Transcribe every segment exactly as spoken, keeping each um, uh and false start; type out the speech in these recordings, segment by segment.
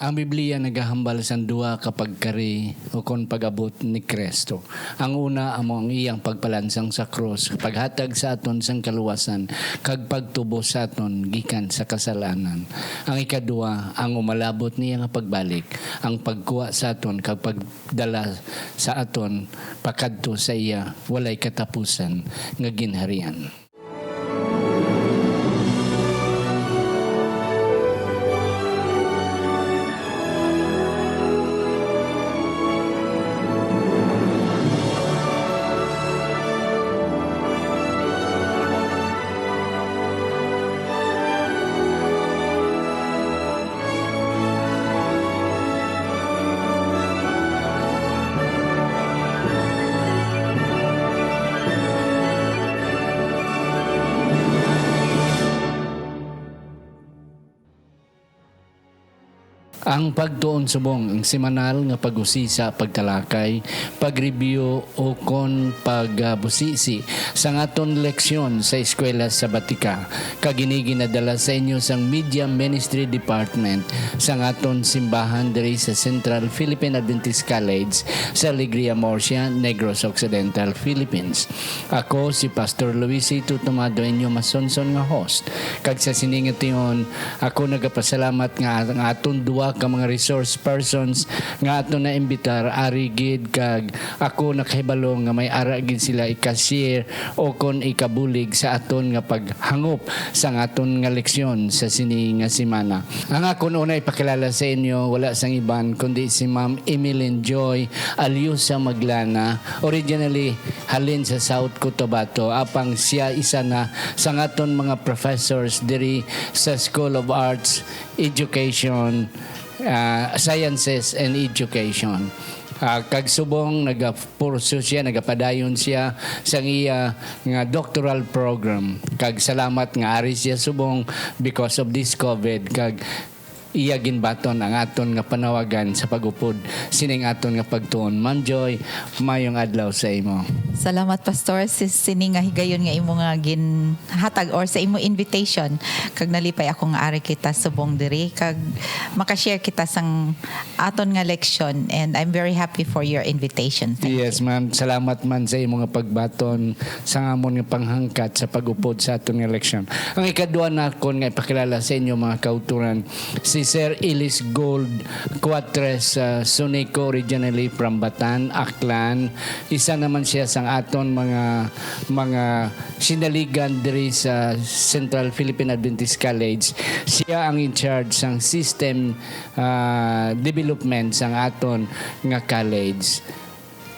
Ang Biblia nagahambal sang duha ka pagkari ukon pag-abot ni Cristo. Ang una amo ang iyang pagpalansang sa krus, paghatag sa aton sang kaluwasan, kag pagtubos sa aton gikan sa kasalanan. Ang ikadua, ang umalabot niya nga pagbalik, ang pagkuha sa aton kag pagdala sa aton pakadto sa iya walay katapusan nga ginharian. Ang pagtuon subong ang semanal nga pag-usisa, pagtalakay, pag-review, ukon pagbusisi sang aton leksyon sa Eskwela Sabatika, kag ini ginadala sa inyo sang Media Ministry Department sang aton simbahan diri sa Central Philippine Adventist College sa Alegria, Murcia, Negros Occidental, Philippines. Ako si Pastor Luisito Tomado, inyo masunson nga host, kag sa sini nga tion, ako nagapasalamat nga ang aton duha ka mga resource persons nga aton naimbitar ari gid, kag ako nakahibalo nga may ara gid sila ika-share o kon ikabulig sa aton nga paghangop sang aton nga leksyon sa sini nga semana. Ang akon una ipakilala sa inyo wala sang iban kundi si Ma'am Emeline Joy Alyosa Maglana, originally halin sa South Cotabato, apang sia isa na sang aton mga professors diri sa School of Arts, Education, ah, Sciences and Education. Ah, kag subong nagapurso siya, nagapadayon siya sang iya nga doctoral program. Kag salamat nga ari siya subong because of this COVID. Kag iya ginbaton ang aton nga panawagan sa pag-upod sining aton nga pagtuon. Ma'am Joy, mayong adlaw sa imo. Salamat, Pastor, si, sini nga higayon nga imo nga ginhatag or sa imo invitation. Kag nalipay ako nga ari kita subong diri kag makashare kita sang aton nga leksyon. And I'm very happy for your invitation. Thank Yes, you. Ma'am. Salamat man sa imo nga pagbaton sa amon nga panghangkat sa pag-upod sa aton nga leksyon. Ang ikadua nakon nga ipakilala sa inyo, mga kauturan, si Sir Ellis Gold Cuatres, ah, Sunico, originally from Batan, Aklan. Isa naman siya sang aton mga, mga sinaligan diri sa Central Philippine Adventist College. Siya ang in charge sang system, ah, development sang aton nga college.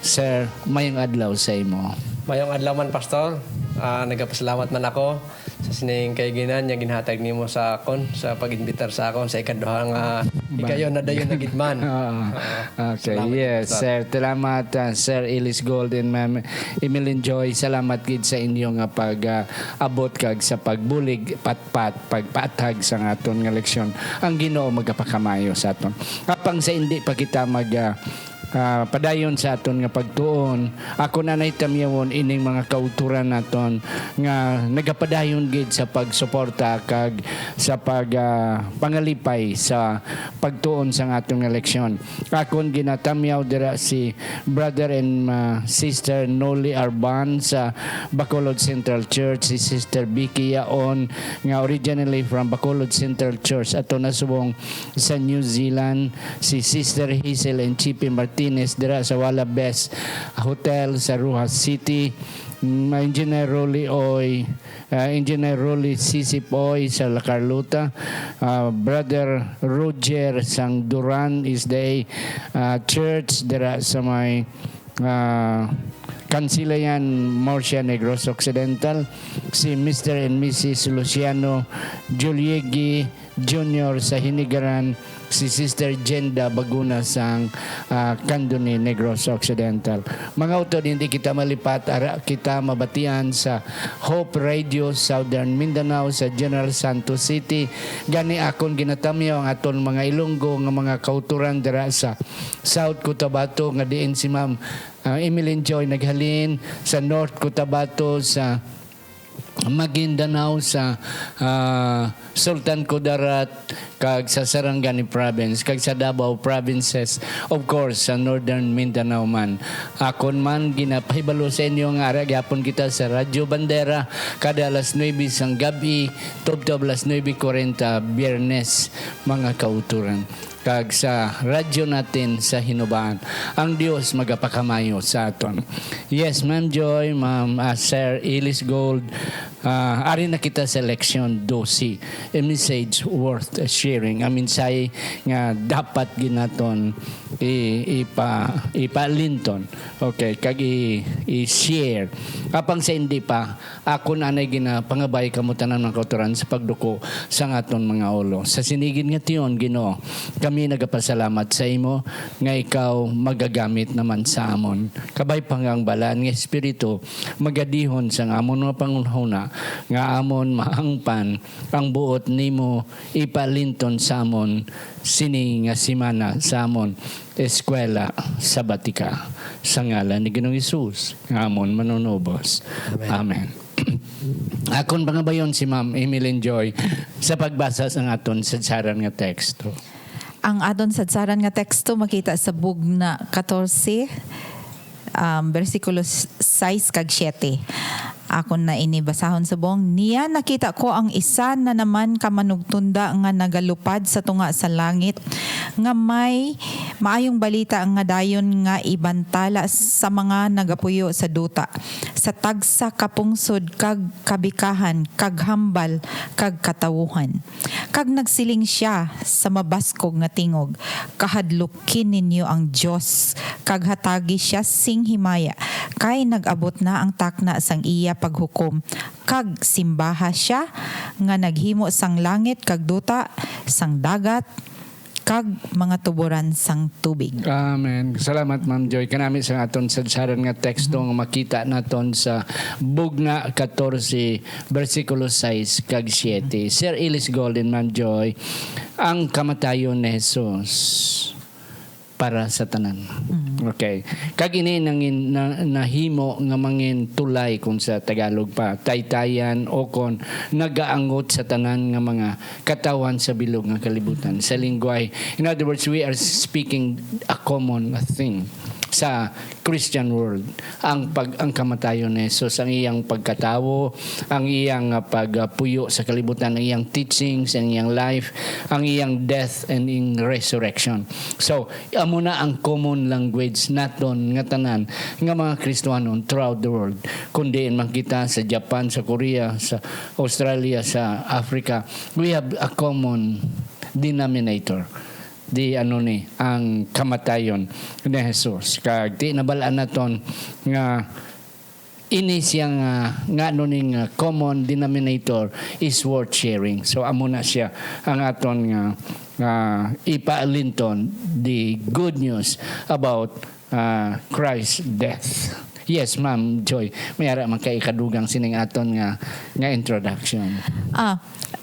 Sir, mayong adlaw sa imo. Mayong adlaw man, Pastor. Ah, nagapasalamat man ako sa sining kaiginan nga ginhatag nimo sa akon sa pag-imbitar sa akon sa ikaduha nga Ba- higayon na dayon na gid man. Oo. Ah, Okay, salamat, yes, Pastor. Sir. Salamat, ah, Sir Ellis Gold and Ma'am Emeline Joy. Salamat gid sa inyo nga pag, ah, abot kag sa pagbulig, patpat, pagpatag sa aton nga leksyon. Ang Ginoo magapakamaayo sa aton. Apang sa indi pa kita mag, ah, ah, padayon sa aton nga pagtuon, ako na nay tamyawon ining mga kauturan naton nga nagapadayon gid sa pagsuporta kag sa pag, ah, pangalipay sa pagtuon sa aton nga leksyon. Akon ginatamyaw dira si Brother and, ah, Sister Noli Arban sa Bacolod Central Church, si Sister Vicky Yaon nga originally from Bacolod Central Church, ato na subong sa New Zealand, si Sister Hazel and Chippy Martinez dira sa Wala Best Hotel sa Roxas City, mm, Engineer Rolly Oy, ah, Engineer Rolly Sisip Oy sa La Carlota, ah, Brother Roger Sangduran is the, ah, church dira sa may, ah, Kansilayan, Murcia, Negros Occidental, si Mister and Missus Luciano Juliegi Junior sa Hinigaran, si Sister Jenda Baguna sang, ah, Candoni, Negros Occidental. Mga utod, hindi kita malipat, ara kita mabatian sa Hope Radio Southern Mindanao sa General Santos City. Gani akon ginatamyaw ang aton mga Ilonggo nga mga kauturan dira sa South Cotabato, nga diin si Ma'am, ah, Emeline Joy naghalin, sa North Cotabato, sa Maguindanao, sa, ah, Sultan Kudarat, kag sa Sarangani Province, kag sa Davao Provinces, of course, sa Northern Mindanao man. Akon man ginapahibalo sa inyo nga ara gyapon kita sa Radyo Bandera kada alas nuebe sang gab-i, tubtob alas nuebe kwarenta, Biyernes, mga kauturan, kag sa radyo natin sa Hinubaan. Ang Dios magapakamayo sa aton. Yes, Ma'am Joy, Ma'am, ah, Sir Ellis Gold, ah, ari na kita sa leksyon dose, a message worth sharing. Ang mensahe nga dapat ginaton i-, ipa-, ipalinton. Okay, kag i-, i-share. Apang sa hindi pa, akon anay ginapangabay kamo tanan, mga kauturan, sa pagduko sang aton mga ulo. Sa sinigid nga tion, Ginoo, kami nagapasalamat sa imo nga ikaw magagamit naman sa amon. Kabay pa nga ang Balaan nga Espiritu magadihon sang amon mga panghunahuna nga amon mahangpan ang buot nimo ipalinton sa amon sini nga semana sa amon eskwela sabatika. Sa ngalan ni Ginoong Hesus, nga amon Manunubos. Amen. Amen. Akon pangabayon si Ma'am Emeline Joy sa pagbasa sang aton sadsaran nga teksto. Ang aton sadsaran nga teksto makita sa Bugna katorse, um, bersikulo sais kag siete. Akon na ini basahon subong. Niya nakita ko ang isa na naman ka manugtunda nga nagalupad sa tunga sa langit, nga may maayong balita nga dayon nga ibantala sa mga nagapuyo sa duta, sa tagsa ka pungsod kag kabikahan, kag hambal, kag katawuhan. Kag nagsiling sia sa mabaskog nga tingog, "Kahadluki ninyo ang Dios, kag hatagi sia sing himaya, kay nag-abot na ang takna sang iya paghukom, kag simbaha sia nga naghimo sang langit kag duta, sang dagat, kag mga tuboran sang tubig." Amen. Salamat, Ma'am Joy. Kanami sa aton sadsaran nga teksto nga makita naton sa Bugna katorse, bersikulo sais kag siete. Sir Ellis Golden, Ma'am Joy, ang kamatayon ni Jesus para sa tanan. Mm. Okay. Kag ini nangin-, na-, nahimo nga mangin tulay, kung sa Tagalog pa, taytayan, o kon nagaangot sa tanan nga mga katawhan sa bilog nga kalibutan. Sa lingwahe, in other words, we are speaking a common thing sa Christian world. Ang pag-, ang kamatayon ni Jesus, ang iyang pagkatawo, ang iyang, ah, pagpuyo sa kalibutan, ang iyang teachings, ang iyang life, ang iyang death, and in resurrection. So, amo na ang common language naton nga tanan nga mga Kristiyanon throughout the world. Kung diin man kita sa Japan, sa Korea, sa Australia, sa Africa, we have a common denominator. Di ano ni ang kamatayon ni Jesus. Kag di nabal-an naton nga ini siya nga, nga ano ni nga common denominator is worth sharing. So, amo na siya ang aton nga, nga ipaalinton, the good news about, ah, Christ's death. Yes, Ma'am Joy. May ara man kay ikadugang sining aton nga, nga introduction. Ah,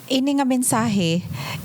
ini nga mensahe,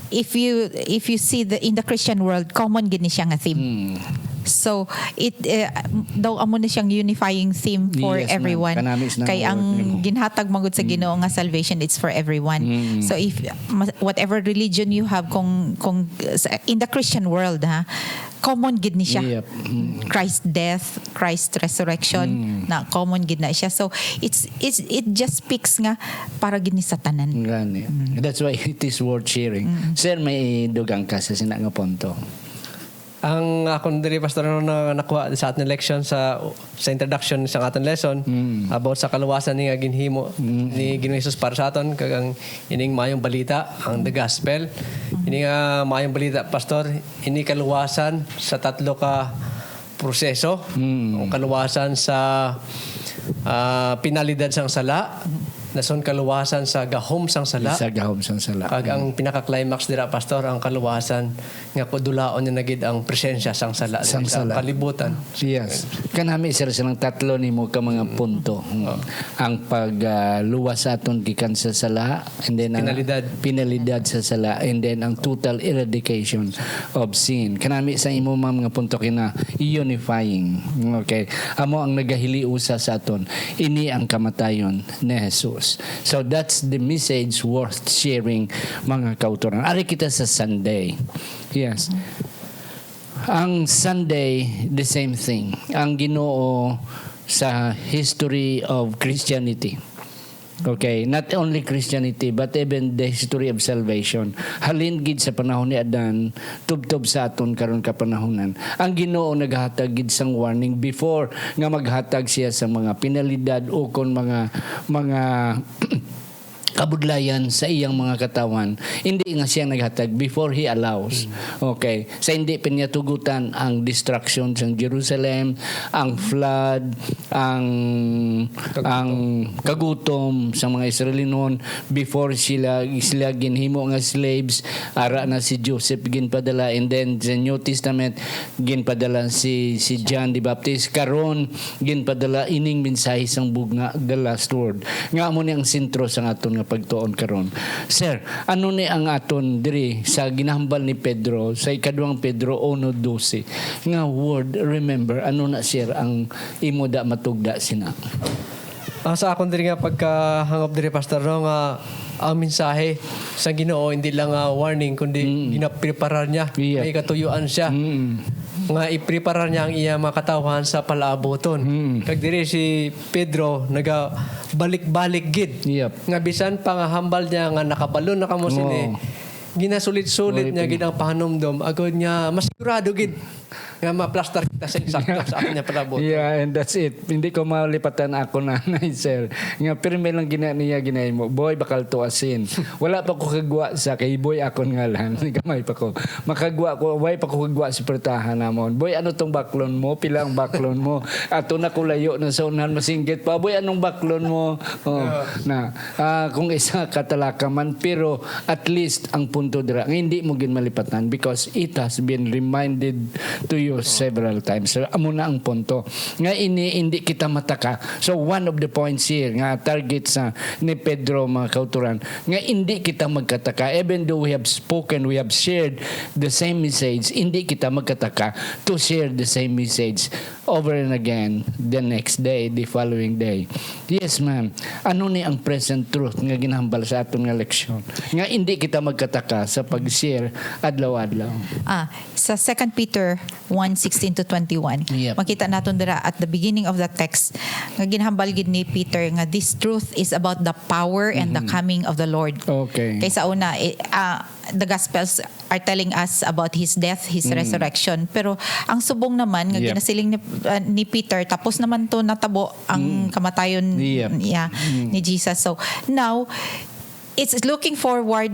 if you, if you see the, in the Christian world, common gid ni siya nga theme. Hmm. So, it, eh, daw amo na siyang unifying theme for Yes, ma'am. everyone. Kanami sa Kay nang ang word nimo. ginhatag man gud sa Mm. Ginoo nga salvation, it's for everyone. Mm. So, if, mas-, whatever religion you have, kung, kung, sa, in the Christian world, ha, common gid ni siya. Yep. Mm. Christ death, Christ resurrection, Mm. na common gid na siya. So, it's, it's, it just speaks nga para gid ni sa tanan. Gani. Mm. That's why it is worth sharing. Mm. Sir, may dugang ka sa sina nga punto. Ang akon diri, Pastor, ano, na nakuha sa aton leksyon sa, sa introduction sa aton lesson, Mm. about sa kaluwasan ni nga ginhimo Mm. ni Ginoong Jesus para sa aton, kag ang ining maayong balita, ang the gospel. Ini nga maayong balita, Pastor, ini kaluwasan sa tatlo ka proseso. Mm. Ang kaluwasan sa, ah, penalidad sang sala, nason kaluwasan sa gahom sang sala. Sa gahom sang sala. Kag ang pinaka-climax dira, Pastor, ang kaluwasan nga kudulaon niya na gid ang presensya sang sala Sang sa sala. kalibutan. Yes. Kanami, sir, silang tatlo nimo ka mga punto. Mm. Oh. Ang pag, ah, luwas sa aton gikan sa sala, and then ang Penalidad. penalidad sa sala, and then ang total eradication of sin. Kanami sa imo, ma'am, nga punto kina unifying. Okay. Amo ang nagahiliusa sa aton. Ini ang kamatayon ni Jesus. So that's the message worth sharing, mga kauturan. Ari kita sa Sunday. Yes. Ang Sunday, the same thing. Ang Ginoo sa history of Christianity. Okay, not only Christianity, but even the history of salvation. Halin gid sa panahon ni Adan, tubtob sa aton karon kapanahonan. Ang Ginoo naghatag gid sang warning before nga maghatag siya sa mga penalidad o kon mga, mga kabudlayan sa iyang mga katawhan. Hindi nga siya naghatag before he allows. Okay. Sa hindi pa niya tugutan ang destruction sa Jerusalem, ang flood, ang, ang kagutom sa mga Israelinon before sila, sila ginhimo nga slaves, ara na si Joseph ginpadala, and then sa New Testament, ginpadala si, si John the Baptist. Karon, ginpadala ining mensahe sang bugna, the last word. Nga amo ni ang sentro sang aton nga pagtuon karon. Sir, ano ni ang aton diri sa ginahambal ni Pedro, sa ikaduhang Pedro uno doce, nga word, remember? Ano na, sir, ang imo da matugda sina? Ah, sa akon diri nga pagkahangop diri, Pastor, no, nga ang mensahe sa Ginoo hindi lang nga warning, kundi Mm. ginapreparar niya, Yeah. may katuyuan siya Mm. nga ipreparar niya ang iya mga katawhan sa palaabuton. Mm. Kag diri si Pedro nagabalik-balik gid Yep. nga bisan pa nga hambal niya nga nakabalo na kamo sini, Oo. ginasulit-sulit niya Ulitin. gid ang pahanumdom, agod nga masigurado gid nga maplastar kita sa insakto sa akon nga palabot. Yeah, and that's it. Hindi ko malipatan ako nanay, sir. Nga pirmi lang gina niya ginahimo. Boy, bakal to asin. Wala pa ko kagwa sa kay Boy akon ngalan. Gamay pa ko. Makagwa ko, way pa ko kagwa sa pertahan namon. Boy, ano tong baklon mo? Pila ang baklon mo? Ato na ko layo na sa unahan, masinggit pa. Boy, anong baklon mo? Oh, Yeah. na. Ah, kung isa ka talaka man, pero at least ang punto dira nga hindi mo gid malipatan because it has been reminded to you several times. So, amo na ang punto. Nga ini, hindi kita mataka. So, one of the points here nga target sa ni Pedro, mga kauturan, nga hindi kita magkataka. Even though we have spoken, we have shared the same message, hindi kita magkataka to share the same message over and again the next day, the following day. Yes, ma'am. Ano ni ang present truth nga ginahambal sa aton nga leksyon? Nga hindi kita magkataka sa pag-share adlaw-adlaw. Ah, sa Second Peter one sixteen to twenty-one, Yep. makita naton dira at the beginning of the text nga ginahambal gid ni Peter nga this truth is about the power and the Mhm. coming of the Lord. Okay. Kay sa una, eh, ah, the Gospels are telling us about his death, his Mm. resurrection. Pero ang subong naman nga Yep. ginasiling ni, ah, ni Peter, tapos naman to natabo ang Mm. kamatayon Yep. niya, Mm. ni Jesus. So, now, it's looking forward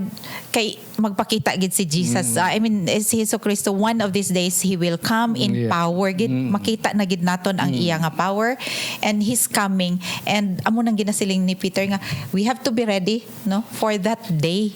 kay magpakita gid si Jesus. Mm. Ah, I mean, eh, si Jesu Cristo, one of these days, he will come in Yeah. power gid. Mm. Makita na gid naton ang Mm. iya nga power, and he's coming. And amo nang ginasiling ni Peter nga, we have to be ready, no, for that day.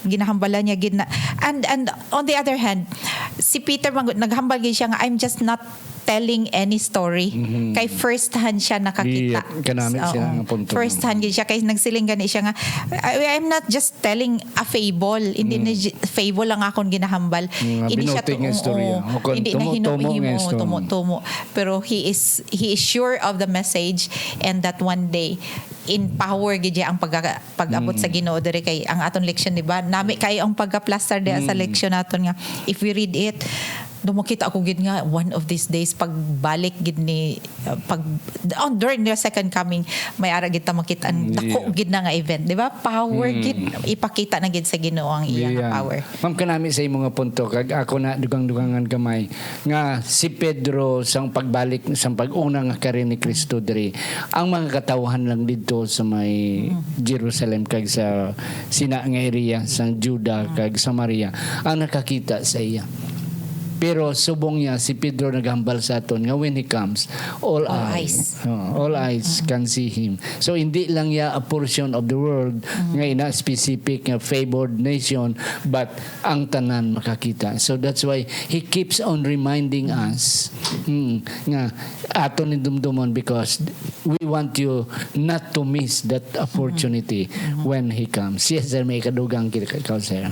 Ginahambala niya gid na. And, and on the other hand, si Peter, mag-, naghambal gid siya nga, "I'm just not telling any story." Mhm. Kay first hand siya nakakita. Iya, kanami So, siya oo. nga punto. First hand gid siya. Kay nagsiling gani siya nga, "I, I'm not just telling a fable." Hindi Mm. ni j-, fable ang akon ginahambal. Nga Hindi siya binutig nga tuong, istorya. oo. O kung Hindi na tumo-tumo nga hinuhimo, istorya. tumo-tumo. Pero he is, he is sure of the message and that one day, in power gid siya ang pagka-, pag-abot sa Mm. Ginoo diri kay ang aton leksyon, di ba? Nami kayo ang pagkaplastar diha sa Mm. leksyon naton nga if we read it, do makita ako gid nga one of these days pagbalik gid ni, uh, pag, oh, during the second coming, may ara gid ta makita ang Mm, dako yeah. gid na nga event, di ba? Power Mm. gid, ipakita na gid sa Ginoo ang iya nga Yeah. power. Ma'am, kanami sa imo nga punto, kag ako na dugang-dugangan gamay, nga si Pedro sang pagbalik, sang pag-una nga kari ni Cristo diri, ang mga katawhan lang didto sa may Mm. Jerusalem kag sa sina nga area sang Juda Mm. kag Samaria ang nakakita sa iya. Pero subong niya, si Pedro naghambal sa aton nga when he comes, all All eyes, eyes. oh, all eyes Mm. can see him. So, hindi lang niya a portion of the world Mm. nga ina specific nga favored nation, but ang tanan makakita. So, that's why he keeps on reminding Mm. us, mm, nga aton ni dumdumon because we want you not to miss that opportunity Mm. when he comes. Yes, sir, may kadugang kita, ikaw, sir.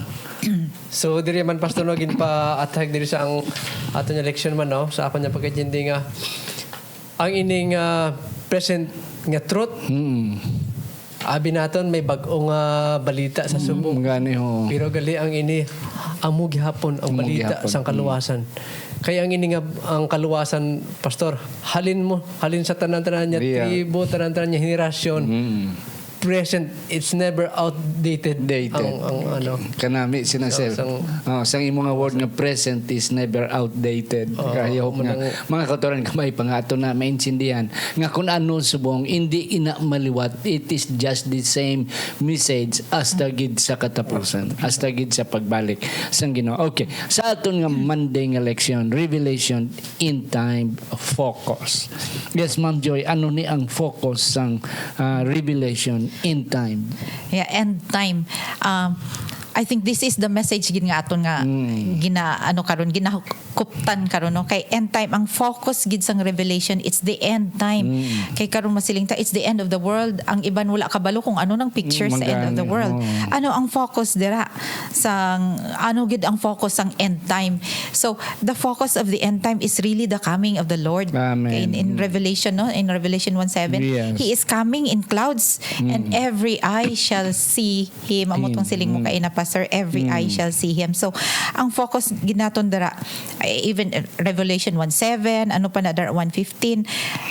So, diri man, Pastor, no, ginpa-attack diri sa ang aton nga leksyon man, no, sa akon nga pagkaintindi nga ang ining, ah, present nga truth, Mm. Abi naton may bag-o nga balita sa Subo. Mm, gani, ho. Pero gali ang ini, amo gihapon ang Amo balita gihapon. sang Mm. kaluwasan. Kay ang ini nga, ang kaluwasan, Pastor, halin mo, halin sa tanan-tanan niya, Yeah. tribo, tanan-tanan niya, henerasyon. Mm. Present, it's never outdated. Dated. Ang, ang ano. Kanami, sina Sa sir. isang Oh, sang imo nga word nga present is never outdated. Oo, Kaya hope amo nga, nang mga kautoran, kamay pa nga ato na maintindihan nga kung ano subong, hindi ina maliwat. It is just the same message hasta gid sa katapusan, hasta gid sa pagbalik sang Ginoo. Okay, sa aton nga Monday nga leksyon, Revelation, End Time Focus. Yes, Ma'am Joy, ano ni ang focus sang, ah, Revelation, End Time? Yeah, end time. Um, I think this is the message gid nga aton nga Mm. gina-, ano karon, ginakuptan karon, no? Kay end time, ang focus gid sang Revelation, it's the end time. Mm. Kay karon masiling ta, it's the end of the world. Ang iban wala kabalo kung ano nang picture Mm, sa end of the mangani. world. Oh. Ano ang focus dira? Sang, ano gid ang focus sang end time? So, the focus of the end time is really the coming of the Lord. Amen. Kay in, in Mm. Revelation, no? In Revelation one seven, Yes. He is coming in clouds, and Mm. every eye shall see Him. Amo tong Him. siling mo Mm. kaina, Pastor, every eye Mm. shall see Him. So, ang focus gid naton dira, eh, even, eh, Revelation one seven, ano pa na dira, one fifteen,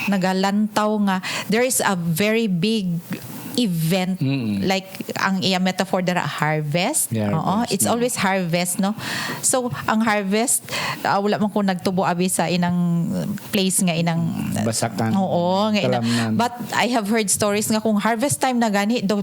nagalantaw nga there is a very big event, Mm. like ang iya metaphor dira, harvest. Yeah, Oo, harvest. it's Mm. always harvest, no? So, ang harvest, ah, wala man ko nagtubo abi sa inang place nga inang Basakan. Oo, nga ina. Kalamnan. But I have heard stories nga kung harvest time na gani, daw,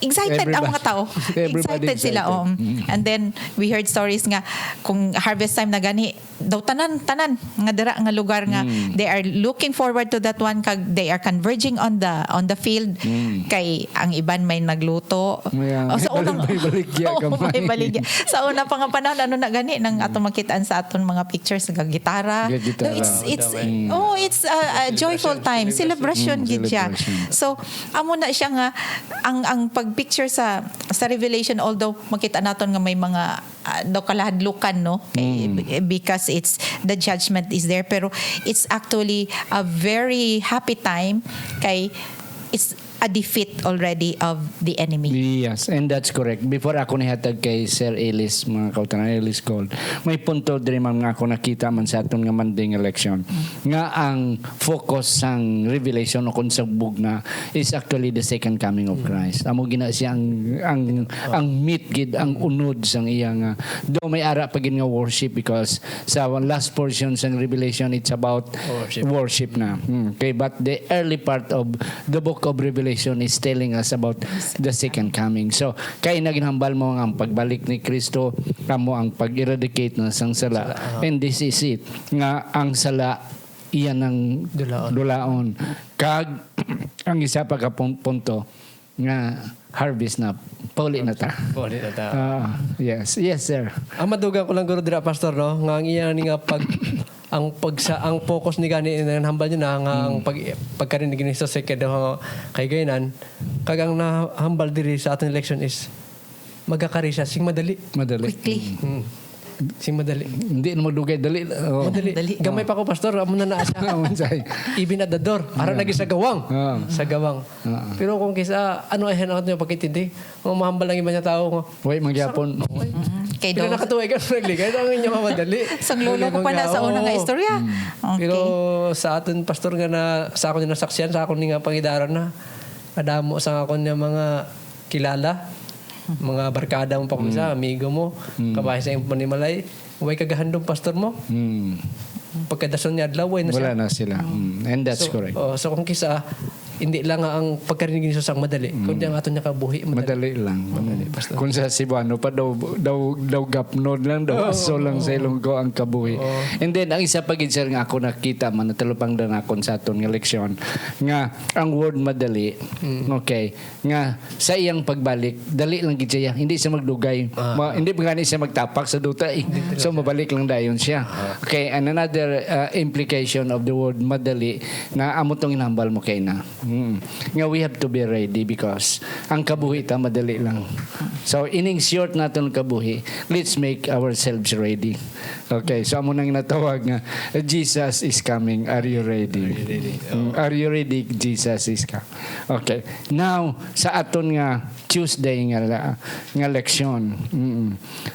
excited ang Everybody. mga tao. Everybody Excited sila, excited. um. Mm. And then we heard stories nga kung harvest time na gani, daw tanan, tanan nga dira nga lugar nga Mm. they are looking forward to that one, kag they are converging on the, on the field. Mm. Kay ang iban may nagluto. Yeah. O, sa unang May baligya Oo, gamay. may baligya. Sa una pa nga panahon, ano na gani, nang Mm. aton makitaan sa aton mga pictures, nga gitara. Nga gitara. No, it's, it's, Daw, eh. Mm. oh, it's a, a Celebration, joyful time. celebration. Celebration Mm, gid siya. celebration. So, amo na siya nga, ang, ang pag-picture sa, sa Revelation, although makita naton nga may mga, ah, daw kalahadlukan, no? Eh, Mm. because it's, the judgment is there, pero it's actually a very happy time kay it's a defeat already of the enemy. Yes, and that's correct. Before ako nihatag kay Sir Ellis, mga kautoran, Ellis Gold, may punto diri man nga ako nakita man sa aton nga Monday nga leksyon, nga ang focus sang Revelation o kung sa bugna is actually the second coming of Mm. Christ. Amo gina siya ang, ang, Oh. ang meat gid, ang unod sang iya nga. Daw may ara pa gid nga worship because sa last portion sang Revelation, it's about Worship. worship na. Mm, okay, but the early part of the book of Revelation is telling us about the second coming. So, kay naginhambal mo nga ang pagbalik ni Kristo, amo ang pag-eradicate na sang sala. Sala, ah. And this is it, nga ang sala, iyan ang Dulaon. dulaon. Kag, ang isa pa ka pun-, punto, nga harvest na, pauli na ta. Pauli na ta. Ah, yes. Yes, sir. Ang madugang ko lang guro dira, Pastor, no, nga ang iya ni nga pag, ang pagsa-, ang focus ni gani, ang hambal niya na nga ang Hmm. pag-, pagkari ni Ginoong Hesus sa kadaw kay gainan, kag ang nahambal diri sa aton election is magakari siya sing madali. Madali. Quickly. Hmm. Sing madali. Hindi na magdugay, dali. Oh. Madali. Dali. Gamay pa ko, Pastor. Amo na naa siya. Amo siya. Even at the door. Ara Yeah. lagi sa gawang. Ah. Sa gawang. Ah. Pero kung kisa, ano ay hanap niya pagkitindi? Kung mahambal ang iba niya tao, nga, Way, magyapon. Sa-, way. Mm-mm. Kay Pila daw nakatuway ka, nagligay. Ang inyo nga madali. Sang lolo ko pa na sa una nga Oo. istorya. Mm. Okay. Pero sa aton, Pastor, nga na, sa akon yung nasaksihan, sa akon nga pangidaran na, kadamo sa akon nga mga kilala, mga barkada mo pa kung Mm. isa, amigo mo, Mm. kabahin sa imong panimalay, way kagahandom, Pastor, mo. Mm. Pagkadason niya adlaw, way na Wala siya. na sila. Mm. Mm. And that's So, correct. oh, so kung kisa, hindi lang nga ang pagkarinig ni Jesus ang madali, Mm. kundi ang aton niya kabuhi, madali. Madali lang. Madali, Mm. Pastor. Kung sa Cebuano pa, daw, daw, daw gapnod lang, daw Oo, aso lang oo. sa Ilonggo ang kabuhi. Oo. And then, ang isa pa gid, sir, nga ako nakita man, natalupangdan nakon sa aton nga leksyon, nga ang word madali, Mm. okay, nga sa iyang pagbalik, dali lang gid siya. Hindi siya magdugay. Ah. Ma-, hindi pa gani siya magtapak sa duta, eh. Hindi So, talaga. mabalik lang dayon siya. Ah. Okay, and another, uh, implication of the word madali na amo tong inhambal mo kay na. Mm. Nga we have to be ready because ang kabuhi ta madali lang. So, ining short naton kabuhi, let's make ourselves ready. Okay, so amo nang natawag nga, "Jesus is coming. Are you ready?" Are you ready? Mm, "Are you ready? Jesus is coming." Okay. Now, sa aton nga Tuesday nga la-, nga leksyon, mm,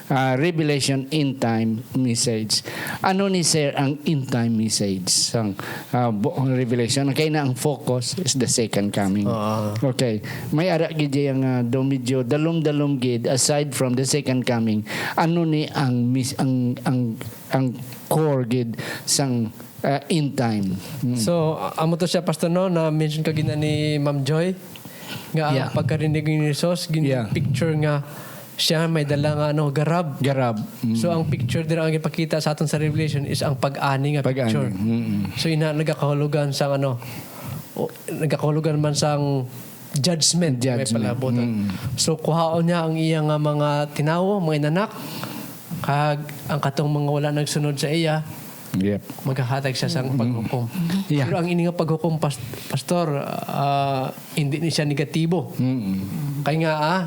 ah, Revelation, end time message. Ano ni, sir, ang end time message sang, ah, bu-, Revelation? Kay na ang focus is the second coming. Oo. Okay. May ara gid diya nga do medyo dalom-dalom gid, aside from the second coming. Ano ni ang mis-, ang, ang, ang core gid sang, ah, end time? Mm. So, a-, amo to siya, Pastor, no, na mention kagina ni Ma'am Joy, nga ang Yeah. pagkarinig ni Jesus, gin-, Yeah. picture nga siya may dala nga, ano, garab. Garab. Mm. So, ang picture dira ang ipakita sa aton sa Revelation is ang pag-ani nga Pag-ani. picture. Mm-mm. So, ina nagakahulugan sa, ano, o, nagakahulugan man sang judgment, may Judgment. palabotan. Mm. So, kuhaon niya ang iya nga mga tinawo, mga inanak, kag ang katong mga wala nagsunod sa iya, Yep. maghahatag siya sang Mm. paghukom. Yeah. Pero ang ini nga paghukom, pas-, Pastor, ah, hindi ni siya negatibo. Mm. Kay nga, ah,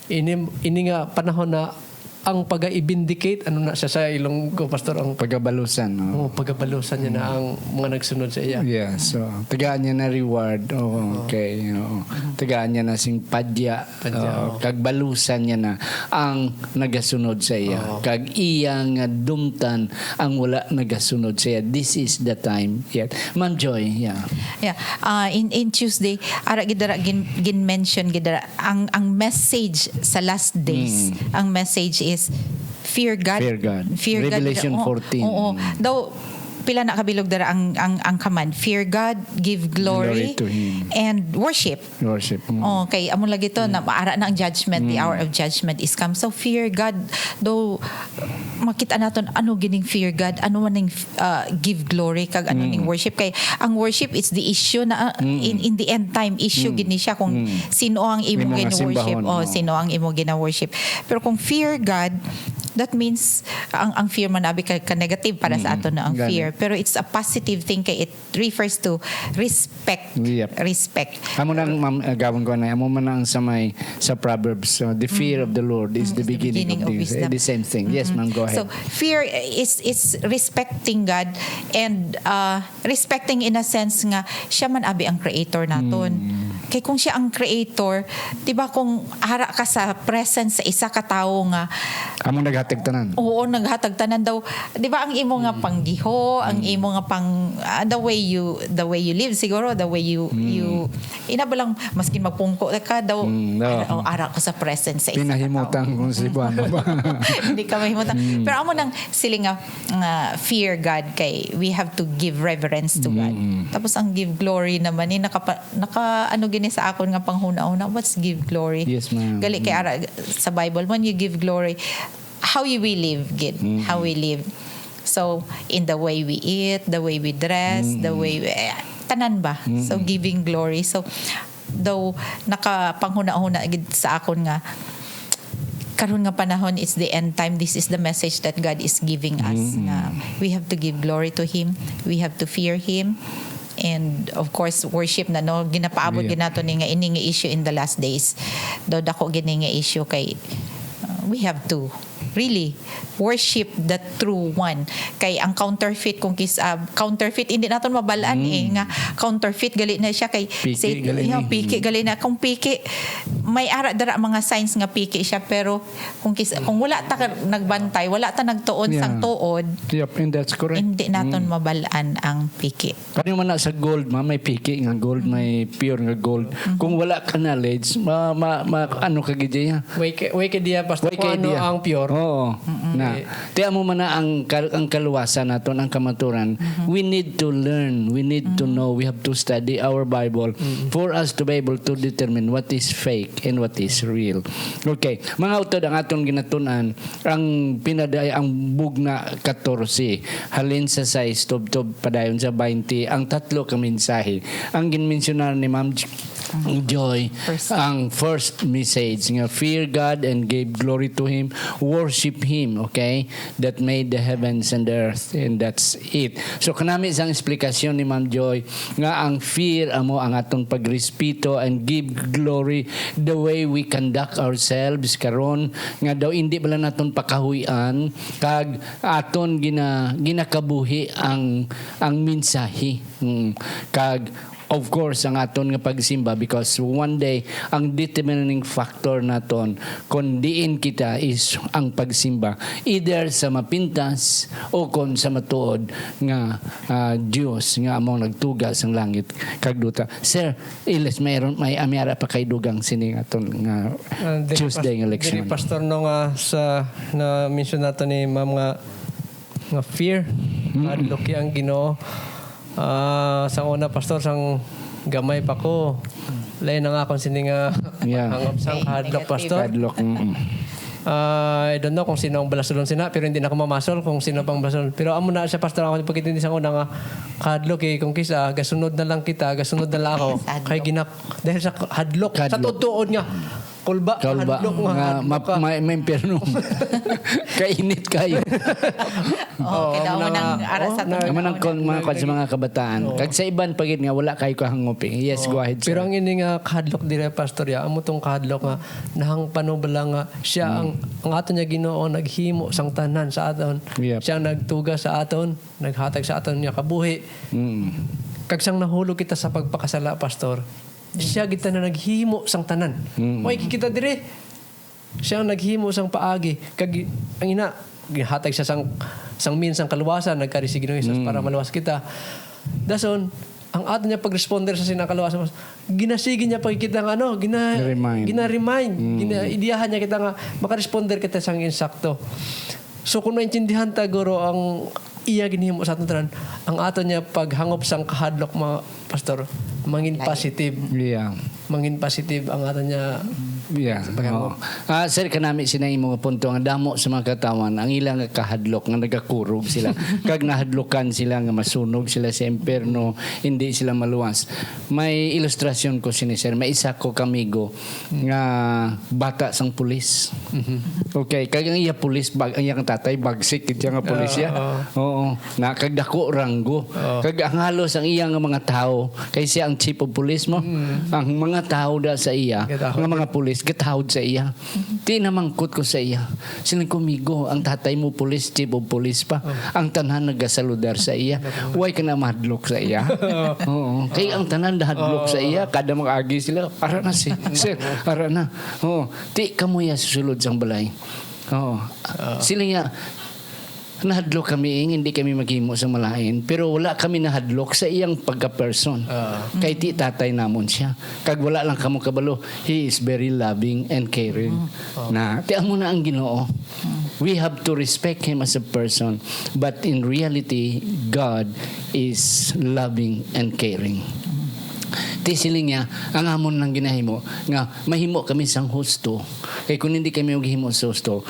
ini, ini nga panahon na ang pag-i-vindicate, ano na siya sa Ilonggo, Pastor, ang Pagabalusan, no? Oh, pagabalusan niya na Mm. ang mga nagsunod sa iya. Yeah, so, tagaan niya na reward. Oo, Oo. okay, oo. Tagaan niya na sing padya. Padya, Oo, oo. kag balusan niya na ang nagasunod sa iya. Oo. Kag iya nga dumtan ang wala nagasunod sa iya. This is the time yet. Ma'am Joy, yeah. Yeah. Ah, in, in Tuesday, ara gid dira gin, gin-mention gid dira ang, ang message sa last days. Mm. Ang message is fear God. Fear God. Fear God. Revelation Oo, fourteen. oo. Mm. Daw, pila na kabilog dira ang, ang, ang command. Fear God, give glory, Glory to Him. and worship. Worship. Mm. Oh, kay amo lagi to, na maara na ang judgment, the Mm. hour of judgment is come. So, fear God, though, makita naton ano gining fear God, ano man ning, uh, give glory, kag ano ning Mm. worship. Kay ang worship is the issue na, uh, Mm. in, in the end time, issue Mm. gini siya kung Mm. sino ang imo Imo nga gina-worship. simbahon, Oh, oh. sino ang imo gina-worship. Pero kung fear God, that means, ang, ang fear man abi ka, ka negative para sa Mm-mm. aton na ang Gani. fear. Pero it's a positive thing kay it refers to respect. Yep. Respect. Amo na ang, ma'am, uh, gawon ko na. Amo man ang sa may, sa Proverbs, uh, "The fear Mm. of the Lord is Mm, the is the beginning beginning of of this." wisdom. Eh, the same thing. Yes, Mm-mm. ma'am, go ahead. So, fear is, is respecting God and, uh, respecting in a sense nga siya man abi ang creator naton. Mm. Kay kung siya ang creator, di ba, kung ara ka sa presence sa isa ka tawo nga Amo naghatag tanan. Oo, naghatag tanan daw. Di ba, ang imo nga Mm. panggiho, ang Mm. imo nga pang, ah, the way you, the way you live, siguro, the way you, Mm. you, ina ba lang, maskin magpungko ka daw, Mm, no. ara, oh, ara ko sa presence sa isa ka Pinahimutang tawo. kung si Juan ba. Hindi ka mahimutang. Mm. Pero amo nang siling nga, nga fear God kay we have to give reverence to God. Mm. Tapos ang give glory naman ni nakapa-, naka, ano gini sa akon nga panghuna-huna, what's give glory? Yes, ma'am. Gali kay Mm. ara sa Bible, when you give glory, how you, we live, gid. Mm. How we live. So, in the way we eat, the way we dress, the Mm. way we, eh, tanan ba? So, Mm. giving glory. So, though nakapanghuna-huna gid sa akon nga karon nga panahon, it's the end time. This is the message that God is giving us, Mm. nga we have to give glory to Him, we have to fear Him, and of course, worship na, no? Ginapaabot Yeah. gid nato ni nga ini nga issue in the last days. Daw dako gid ni nga issue kay, uh, we have to really worship the true one. Kay ang counterfeit, kung kis-, ah, counterfeit, hindi naton mabal-an Mm. eh, nga counterfeit gali na siya kay Piki say, gali yeah, ni. piki Mm. gali na. Kung piki, may ara dira mga signs nga piki siya, pero kung kis-, kung wala ta ka-, nagbantay, wala ta nagtuon Yeah. sang tuod, Yep, and that's correct. hindi naton Mm. mabal-an ang piki. Kani man na sa gold, ma, may piki nga gold, Mm. may pure nga gold. Mm-hmm. Kung wala ka knowledge, ma, ma, ma, ano ka gid diya? Way ka, way ka diya, Pastor, Way kung ka ano diya. ang pure. Oo. Mm-mm. Na. Eh. Tiyan mo man na ang kal-, ang kaluwasan naton, ang kamaturan. Mm-hmm. We need to learn. We need to Mm-hmm. know. We have to study our Bible Mm-hmm. for us to be able to determine what is fake and what is real. Okay. Mga utod, ang aton ginatunan, ang pinaday, ang bugna katorse, halin sa sais tubtob padayon sa baynte, ang tatlo ka mensahe. Ang ginmensyonar ni Ma'am J-, Joy, ang first message nga, "Fear God and give glory to Him, worship Him," okay? "That made the heavens and the earth," and that's it. So, kanami sang eksplikasyon ni Ma'am Joy nga ang fear amo ang aton pagrespeto and give glory the way we conduct ourselves karon, nga daw indi bala naton pakahuy-an kag aton gina-, ginakabuhi ang, ang mensahe. Mm. Kag, of course, ang aton nga pagsimba, because one day, ang determining factor naton kung diin kita is ang pagsimba, either sa mapintas o kon sa matuod nga, ah, Dios nga amo nagtuga sang langit kag duta. Sir Elias, mayroon, may amiara pa kay dugang sini nga aton nga Ah, diri, Tuesday pas-, nga leksyon. Diri, Pastor, no, nga sa na-mention nato ni Ma'am nga, nga fear, Mm. hadloki ang Ginoo. Ah, sang una, Pastor, sang gamay pa ko, lain na nga akon sini nga Yeah. hangop sang Ay, kahadlok, negative. Pastor. Hadlok, mm. Ah, I don't know kung sino ang balasulon sina, pero hindi na ako mamasol kung sino pang balasulon. Pero amo na siya, Pastor, ako pagkitindi sang una nga kahadlok, eh, kung kisa, gasunod na lang kita, gasunod na lang ako. Sa hadlok. Kay ginak-, dahil sa hadlok, sa Hadlok. tutuod nga, kulba, Kalba hadlok nga, nga hadlok map-, ka. may, may impyerno. Kainit kayo. Oh, Oh, kailangan amo na nang nga. ara sa Oh, na-, Naman ang kon-, mga nag-, kwan sa nag-, mga kabataan. Oo. Kag sa iban pa gid nga wala kayo kahangop eh. Yes, Oo. go ahead, Pero sir. ang ini nga kahadlok diri, Pastor, ya, amo tong kahadlok nga nahangpano bala nga siya Mm. ang, ang aton niya Ginoo naghimo sang tanan sa aton. Yep. Siya ang nagtuga sa aton, naghatag sa aton niya kabuhi. Mm. Kag sang nahulog kita sa pagpakasala, Pastor, siya gid tanan naghimo sang tanan. Mm. May kita diri. Siya ang naghimo sang paagi, kag ang ina, gihatag siya sang, sang means sang kaluwasan, nagkari si Ginoong Jesus Mm. para maluwas kita. Dason, ang aton niya pag-responder sa sina kaluwasan, ginasigi niya pa kita nga ano, gina-, Remind. gina-remind, Mm. gina-, idiyahan niya kita nga makaresponder kita sang insakto. So, kung naintindihan ta, guro, ang iya ginhimo sa aton tanan, ang aton niya paghangop sang kahadlok, mga pastor, mangin Lain. positive. Yeah. Mangin positive ang aton niya Yeah. sa paghangop. Oo. Ah, sir, kanami sina imo nga punto nga damo sa mga katawan ang ilang kahadlok nga nagakurog sila kag nahadlokan sila nga masunog sila sa impyerno, hindi sila maluwas. May ilustrasyon ko sini, sir. May isa ko kamigo nga bata sang pulis. Mhm. Okay, kag ang iya pulis, bag-, ang iyang tatay, bagsik gid siya nga pulis Ah, siya. ah. Oo, na kag dako ranggo. Ah. Kag ang halos ang iya nga mga tawo, kay siya ang chief of police mo. Mm. Ang mga tawo da sa iya, Gatahod. nga mga pulis, gatahod sa iya. Di namangkot ko sa iya. Siling ko, "Migo, ang tatay mo pulis, chief of police pa. Oh. Ang tanan nagasaludar sa iya. Nagasaludar. Why ka na mahadlok sa iya?" Oo. Kay ang tanan nahadlok sa Oh. iya, kada mag-agi sila, "Ara na si, sir, ara na." Oo. Di kamo ya susulod sang balay. Oo. Ah. Sila nga, "Nahadlok kami, ing, hindi kami maghimo sa malain, pero wala kami nahadlok sa iyang pagka-person. Ah. Kay ti tatay namon siya. Kag wala lang kamo kabalo, he is very loving and caring." Mm. Oh. Na, ti amo na ang Ginoo. Mm. We have to respect him as a person, but in reality, God is loving and caring. Mm. Ti siling niya, ang amon lang ginahimo nga mahimo kami sang husto. Kay kung hindi kami maghimo sa husto,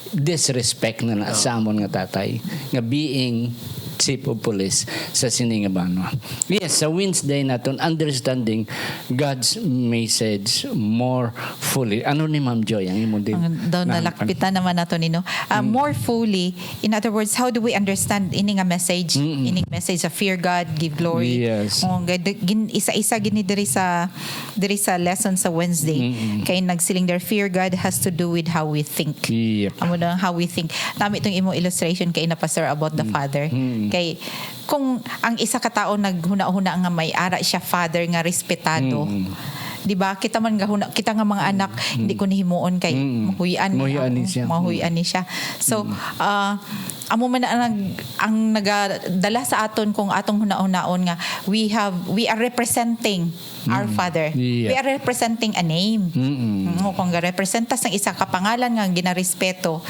disrespect na na Oh. sa amon nga tatay nga being chief of police sa sini nga banwa. Yes, sa Wednesday naton, understanding God's message more fully. Ano ni Ma'am Joy ang imong din Ang daw na nalakpitan naman nato nino. Ah, Mm. more fully, in other words, how do we understand ini nga message? Mm-mm. Ini nga message sa fear God, give glory. Yes. Oh, gad-, gin-, isa-isa gini diri sa, diri sa lesson sa Wednesday. Mm-mm. Kay nagsiling there, fear God has to do with how we think. Yep. Amo na ang how we think. Nami itong imong illustration kay na, Pastor, about the Mm. father. Mm. Kay kung ang isa ka tawo naghuna-huna nga may ara siya father nga respetado, Mm. di ba? Kita man nga huna, kita nga mga anak, Mm. hindi ko nihimuon kay Mm. mahuy-an ni Mahuy-an ako, ni siya. Mahuy-an Mm. ni siya. So, Mm. ah, amo man ang nag-, ang nagadala sa aton kung atong hunahunaon nga we have, we are representing our Mm. father. Yeah. We are representing a name. Mm-mm. Mm, kung garepresenta sang isa ka pangalan nga ginarespeto,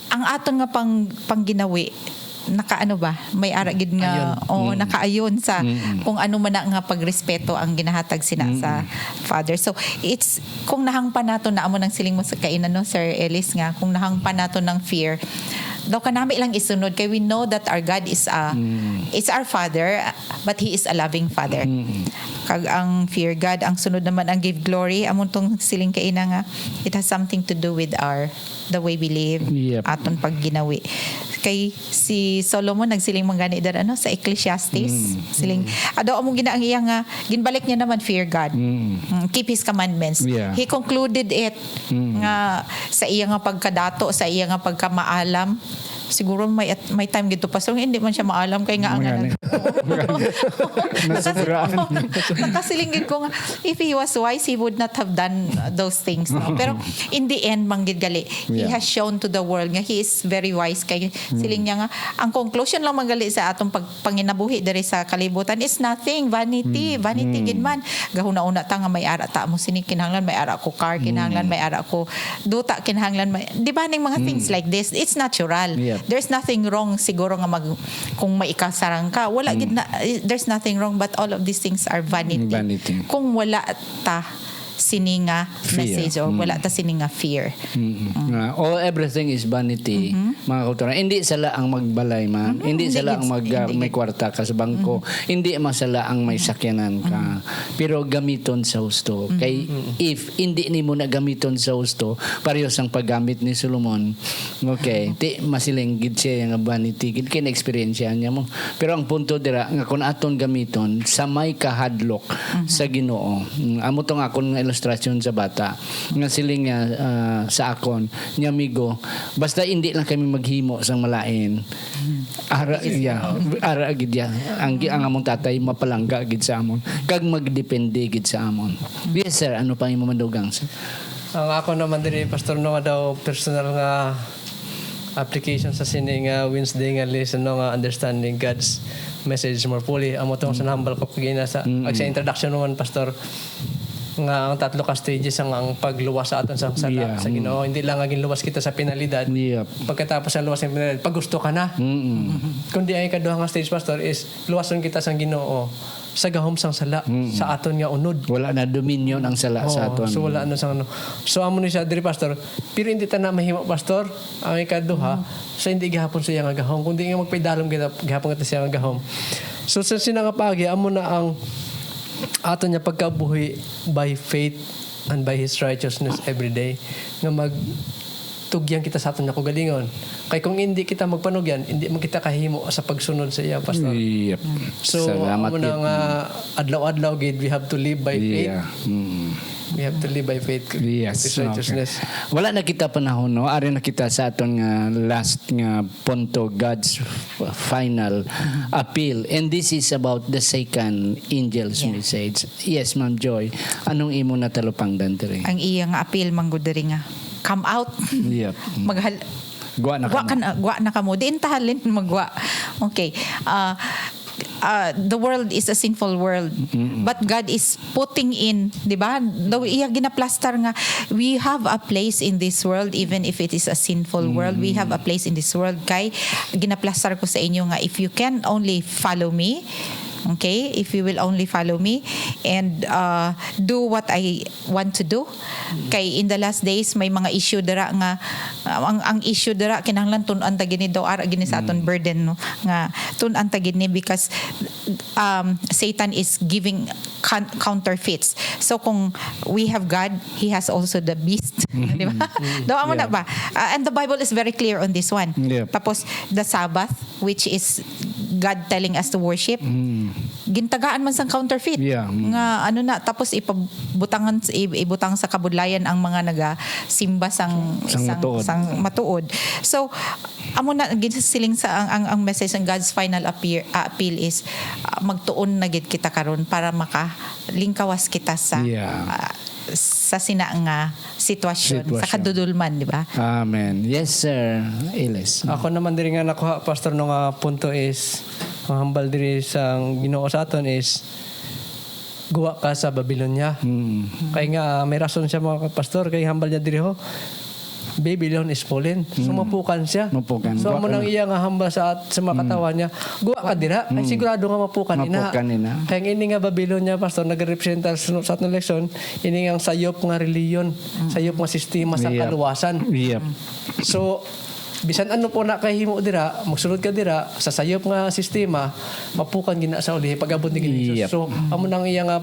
ang aton nga pang-, pangginawi, nakaano ba? May ara gid nga, Ayon. oo, Mm. nakaayon sa Mm-mm. kung ano man na nga pagrespeto ang ginahatag sina sa Mm-mm. father. So, it's, kung nahangpan nato na amo nang siling mo sa kaina, no, Sir Ellis, nga kung nahangpan nato ng fear, Daw kanami lang isunod, kay we know that our God is a, is our Father, but He is a loving Father. Kag ang fear God, ang sunod naman ang give glory, amon tong siling kaina nga, it has something to do with our, the way we live, Yep. aton pagginawi. Kay si Solomon nagsiling man gani dira, ano, sa Ecclesiastes, siling, ado among gina ang iya nga, ginbalik niya naman, fear God. Mm, keep His commandments. Yeah. He concluded it nga sa iya nga pagkadato, sa iya nga pagkamaalam, siguro may at-, may time gid to, Pastor, nga hindi man siya maalam kay nga ang Mga ngalan. ni- Nasubraan. Nakasiling gid ko nga, if he was wise, he would not have done those things, no? Pero in the end, man gid gali, he Yeah. has shown to the world nga he is very wise. Kay siling niya nga, ang conclusion lang man gali sa atong pagpanginabuhi diri sa kalibutan is nothing, vanity, vanity gid man. Gahuna-una ta nga may ara ta mo sini, kinahanglan may ara ko car, kinahanglan may ara ko duta, kinahanglan may, di ba, ning mga things like this, it's natural. Yep. There's nothing wrong siguro nga mag, kung may ikasarang ka, wala gid na, there's nothing wrong, but all of these things are vanity. Vanity. Kung wala ta sini nga Fear. message or wala ta sini nga fear. Mm. Nga, all, everything is vanity, mga kauturan. Hindi sala ang magbalay, ma'am. Mm, Hindi hindi sala gid, ang mag, hindi may gid. kwarta ka sa bangko. Hindi masala ang may sakyanan ka. Pero gamiton sa husto. Kay if hindi nimo na gamiton sa husto, pareho sang paggamit ni Solomon, okay, ti masiling gid siya nga vanity gid kay na-experience niya mo. Pero ang punto dira nga kung aton gamiton sa may kahadlok sa Ginoo. Mm, amo tong akon nga ilustrasyon sa bata nga siling nga, ah, sa akon, niya, "Amigo, basta hindi lang kami maghimo sang malain." Ara, yeah, ara gid ya. Ang, ang among tatay mapalangga gid sa amon kag magdepende gid sa amon. Yes, sir. Ano pa imo madugang, sir? Ang ako naman diri, Pastor, no, nga daw personal nga application sa sini nga Wednesday nga lesson, no, nga understanding God's message more fully. Amo tong sa nahambal ko kagina sa, Mm. ag sa introduction naman, Pastor, nga ang tatlo ka stages ang, ang pagluwas sa aton sa sala Yeah. sa Ginoo. Hindi lang nga ginluwas kita sa penalidad. Yep. Pagkatapos sa luwas sa penalidad, pagusto ka na. Mm-mm. Kundi ang ikaduha nga stage, Pastor, is luwason kita sang Ginoo sa gahom sang sala Mm. sa aton nga unod. Wala na dominion ang sala sa Oo, aton. So wala na sang ano. So amo ni siya diri, Pastor. Pero hindi ta na mahimo, Pastor, ang ikaduha, sa hindi gihapon sa iya nga gahom, kundi nga magpaidalom kita gihapon kita sa iya nga gahom. So sa sina nga paagi, amo na ang aton nga pagkabuhi by faith and by His righteousness every day, nga magtugyan kita sa aton nga kaugalingon. Kay kung hindi kita magpanugyan, hindi man kita kahimo sa pagsunod sa iya, Pastor. Yep. So, Salamat amo na gid. nga adlaw-adlaw gid, we have to live by faith. Yeah. Mm. We have to live by faith. Yes, His okay. righteousness. Wala na kita panahon, no? Ari na kita sa aton nga last nga punto, God's final appeal. And this is about the second angel's Yeah. message. Yes, Ma'am Joy. Anong imo natalupangdan diri? Ang iya nga appeal man gud diri nga, "Come out." Yep. Maghal-, Gwa na gwa kamo. ka na, gwa na kamo. Diin ta halin magwa. Okay. Ah, ah, the world is a sinful world. Mm-mm. But God is putting in, di ba? Daw iya ginaplastar nga, we have a place in this world, even if it is a sinful world. We have a Mm. place in this world. Kay ginaplastar ko sa inyo nga, if you can only follow me, okay? If you will only follow me and, uh, do what I want to do. Kay in the last days, may mga issue dira nga, uh, ang, ang issue dira, kinahanglan tun-an ta gini daw, ara gini sa aton Mm. burden, no? Nga tun-an ta gini because, um, Satan is giving con-, counterfeits. So kung we have God, he has also the beast. Di ba? Mm. Daw, amo na Yeah. ba? Uh, and the Bible is very clear on this one. Yep. Tapos, the Sabbath, which is God telling us to worship, Mm. gintagaan man sang counterfeit. Yeah, mm. Nga, ano na, tapos ipabutangan, i-, ibutang sa kabudlayan ang mga nagasimba sang, Sang sang, matuod. sang matuod. So, amo na, ginsiling sa, ang, ang, ang message ng God's final appear, ah, appeal is, ah, magtuon na gid kita karon para makalingkawas kita sa, Yeah. ah, sa sina nga sitwasyon, sa Sitwasyon. kadudulman, di ba? Amen. Yes, Sir Iles. Ako naman diri nga nakuha, Pastor, no, nga punto is, ang hambal diri sa Ginoo sa aton is, "Guwa ka sa Babylonia." Mm. Kay nga, may rason siya, mga pastor, kay hambal niya diri, ho, "Babylon is fallen." So, Mm. mapukan siya. Mapukan. So, Guwa amo ka nang na. iya nga hambal sa at-, sa mga Mm. katawan niya, "Guwa ka dira." Ay, Mm. sigurado nga mapukan ina. Mapukan ina. Kay ang ini nga Babylonia, pastor, nagrepresenta sa, sa atong leksyon, ini nga sayop nga reliyon, Mm. sayop nga sistema sa Yep. kaluwasan. Yep. So, Bisan ano po na kahimo dira, magsulod ka dira sa sayop nga sistema, mapukan gina sa ulihi pag-abot ni Ginoong Jesus. Yep. So, amo nang iya nga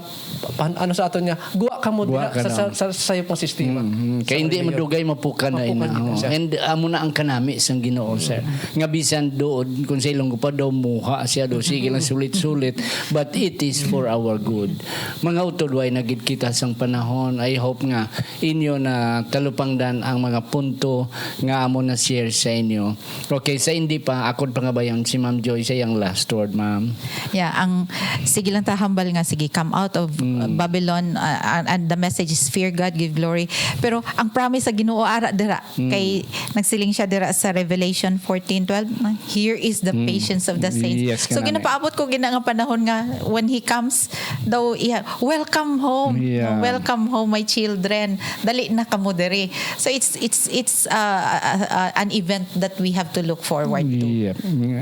pan, ano sa aton nga guwa ka mo Guwa dira ka sa, sa, na. sa sayop nga sistema. Mhm. Sa Kay hindi relihiyon. Madugay mapukan na Mapukan ina. gid na Oh. Siya. And amo na ang kanami sang Ginoo, sir. Nga bisan duod, kung sa ilong pa daw muha siya, daw sige lang sulit-sulit. But it is for our good. Mga utod, way na gid kita sang panahon. I hope nga inyo na talupangdan ang mga punto nga amo na share sa inyo. Okay, sa hindi pa, akon pangabayon si Ma'am Joy sa iyang last word, ma'am. Yeah, ang sige lang ta hambal nga, sige, come out of uh, Babylon, uh, and, and the message is fear God, give glory. Pero ang promise sa Ginoo ara dira kay nagsiling siya dira sa Revelation fourteen twelve, "Here is the patience of the saints." Yes, So kanami. ginapaabot ko gina nga panahon nga when he comes daw iya, "Welcome home. Yeah. Welcome home, my children. Dali na kamo diri." So it's it's it's uh, uh, uh, an event that we have to look forward to. Yep.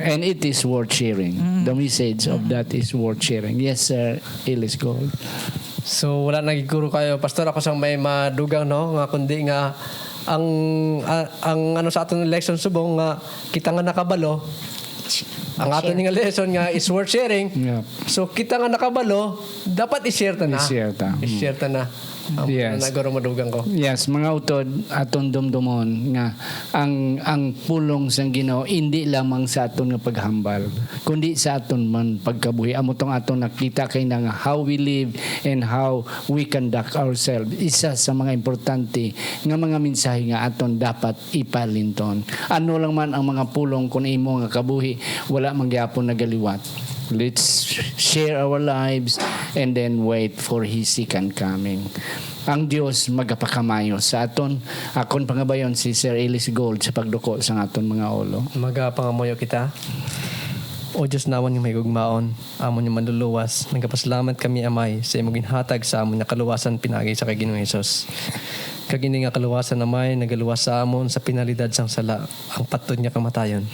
And it is worth sharing. The message of that is worth sharing. Yes, sir. Ilis Gold. So, wala na gid guro kayo, Pastor, ako sang may madugang, no, nga kundi nga ang a- ang ano sa aton election subong nga kita nga nakabalo, ang aton nga lesson nga is worth sharing. Yeah. So, kita nga nakabalo, dapat i-share ta na. I-share ta. I-share ta na. Ang Yes. na guro madugang ko. Yes, mga utod, aton dumdumon nga ang ang pulong sang Ginoo hindi lamang sa aton nga paghambal, kundi sa aton man pagkabuhi. Amo tong aton nakita kay na nga how we live and how we conduct ourselves. Isa sa mga importante nga mga mensahe nga aton dapat ipalinton. Ano lang man ang mga pulong kun imo nga kabuhi wala man gyapon nagaliwat. Let's share our lives and then wait for His second coming. Ang Dios magapakamayo sa aton. Akon pangabayon si Sir Ellis Gold sa pagduko sa aton mga ulo. Magapangamuyo kita. O Diyos namon nga mahigugmaon, amon nga manluluwas, nagapasalamat kami, Amay, sa imong ginhatag sa amon nga kaluwasan pinaagi sa kay Ginoong Hesus. Kag ini nga kaluwasan, Amay, nagaluwas sa amon sa penalidad sang sala, ang patod nga kamatayon.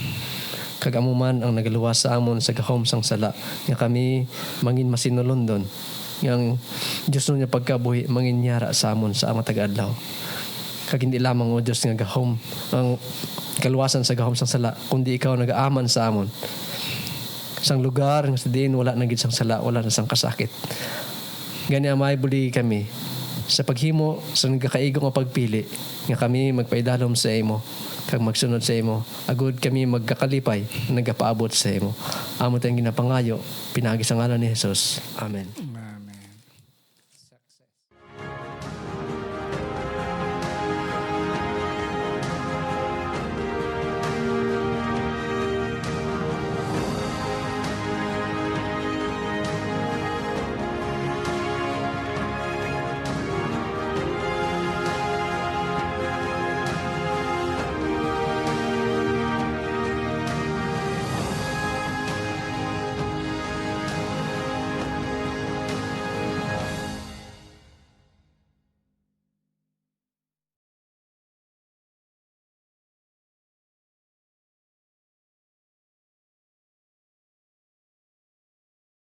Kag amo man ang nagaluwas sa amon sa gahom sang sala, nga kami mangin masinulundon, nga ang Dios nga pagkabuhi mangin yara sa amon sa matag adlaw. Kag hindi lamang, O Dios, nga gahom ang kaluwasan sa gahom sang sala, kundi ikaw nagaaman sa amon sang lugar nga sa diin wala na gid sang sala, wala na sang kasakit. Gani, Amay, buligi kami sa paghimo sa nagakaigo nga pagpili, nga kami magpaidalom sa imo kag magsunod sa imo, agud kami magkakalipay nga nagapaabot sa imo. Amo ti ang ginapangayo pinaagi sa ngalan ni Jesus. Amen.